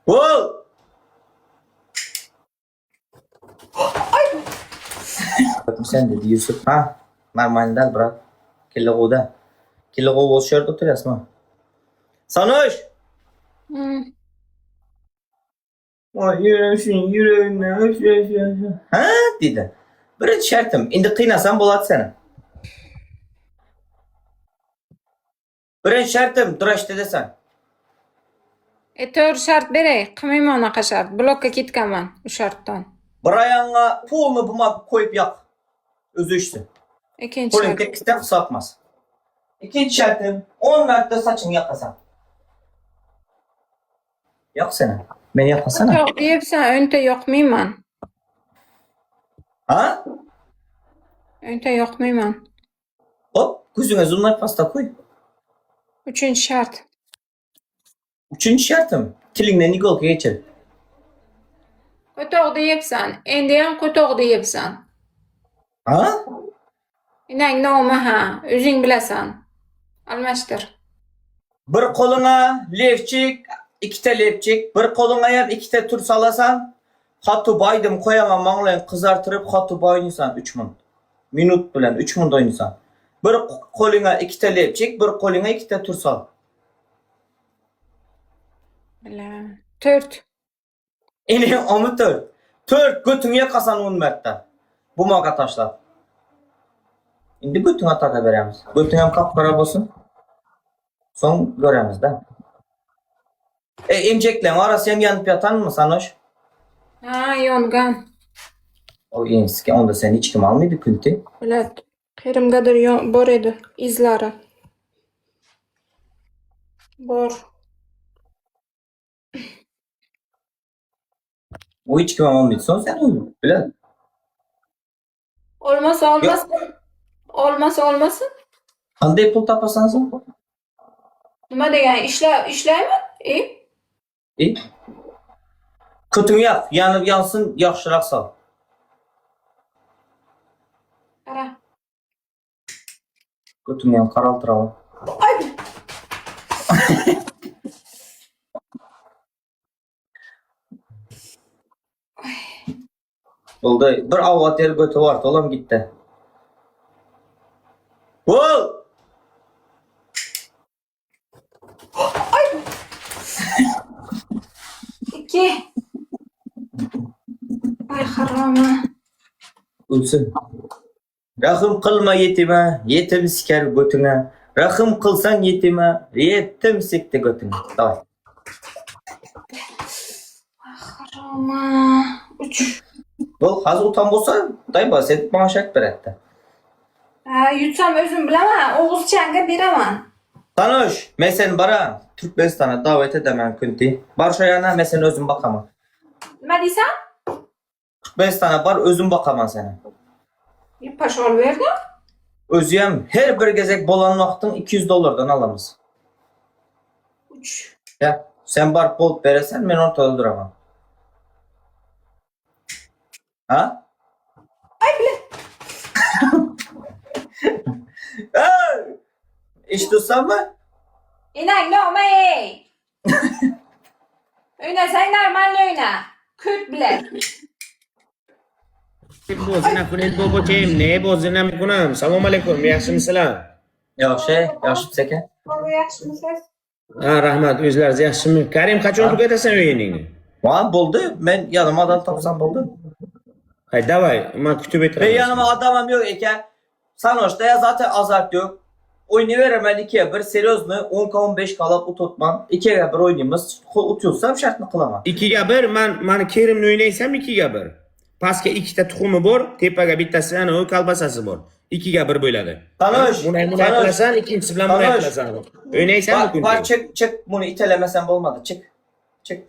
Bol! Sen dedi Yusuf. Ha? Normalny däl brat. Kelle gowy däl. Kelle gowy bolsa şu ýerde oturýas ma. Sanoş! Hmm. Oý ýüregim ýüregimden öş öş öş. Ha diýdi. Birinji şertim, indi kynasam bolat seni. Birinji şertim, duraşda desen. E to'g'ri shart beray. Qilmayman unaqa shart. Blokka ketganman u shartdan. Bir aýagyňa polny bumak koýup ýak. Özi öçsün. Ikkinchi Puluň shart. tekisden sapmaz. Ikinji şertim, 10 märte saçyňy ýakasan. Ýak seni. Meni ýaklasana. Yo'q deyapsan, o'nta yoqmayman. Ha? O'nta yoqmayman. Hop, gözüňe zumlar pasta koý. Uchinchi shart. Üçünji şertim, tiliňden igolka geçir. Qo'toq deyapsan. Endiyam qo'toq deyapsan. Ha? Enang nomi ha, o'zing bilasan. Almashtir. Bir goluňa lewçik, ikkita lepçik, bir goluňa hem ikkita tur salasan, Hatuba aýdym koýaman maňlaýyň gyzartyryp Hatuba oýnasan 3 minut. Minut bilen 3 minut oýnasan. Bir goluňa ikkita lepçik, bir goluňa ikkita tur sal. Bilaman. To'rt. Ene omy tört. Tört götüňi ýakasan on märtde. Bumaga taşlap. Indi götüňe taka beremiz. Götüň hem kapgara bolsun. Soň göremiz da. E, emjekleň arasy hem ýanyp ýatanmy Sanoş? Ha, yongan. O emsike onda sen hiç kim almady külti. Bilat. Qayrimgadir yo- bor edi izlari. Bor. O hiç kim almady. Soň sen ol. Bilet. Olmasa olmasın. Olmasa olmasın. Kanday pul tapasan sen? Nima degani? Ishla ishlayman. E? E? Kötüňi ýak, ýanyp ýansyn, ýagşyrak sal. Qara. Götüňi ýan garaltyraly. Ay! Boldy. Bir awat ýer göti bar, olam gitdi. Bol! Ikki. Ay haroma. Ölsün. Rahym kylma ýetime, ýetim siker götüňe. Rahym kylsaň ýetime, ýetim sikdi götüňe. Daway. Haroma. Uch. Bol, hazir utan bolsa, daý bas edip maňa şert beretdi. Ha, yutsam o'zim bilaman. O'g'izchanga beraman. Tanyş, men seni bara Türkmenistana dawet edemen künti. Bar şo ýana, men seni özüm bakaman. Nima deysan? Türkmenistana bar, özüm bakaman seni. Bir poshol berdim. Özüem her bir gezek bolan wagtyň 200 dollardan alamyz. Uch. Ýa, sen baryp bolup beresen, men ortada duraman. Ha? Ay bile. Ey! Iş tutsammy? Enang nomi ey. O'ynasang normalniy o'yna. Ko't bilan. بازی نکنید بابا که نه بازی نمیکنم سلام علیکم yaxshimisizlar Ýagşy, ýagşy seke. Baba yaxshimisiz? ha rahmat o'zlaringiz yaxshimi karim qachon tugatasan o'yiningni Ha, boldy. Men ýanyma adam tapsam boldy. hay davay man kutib Men o'tiraman ýanyma adamam ýok eken. Sanoşda ya zaten azart ýok. Oýnaýberemän 2'ye 1 serýozny 10 ka 15 kalap ututman. 2'ye 1 oýnaýmyz. Utulsam şartny kylaman. ikkiga bir man mani kerimni o'ynaysanmi ikkiga bir pastga ikkita tuxumi bor tepaga bittasi ana u kolbasasi bor ikkiga bir bo'ladi Tanoş, buni bunday Tanoş. qilasan ikkinchisi bilan bunday Tanoş. qilasan o'ynaysanmi Bar, bar çık çık bunu itelemesen bolmadı. Çık. Çık.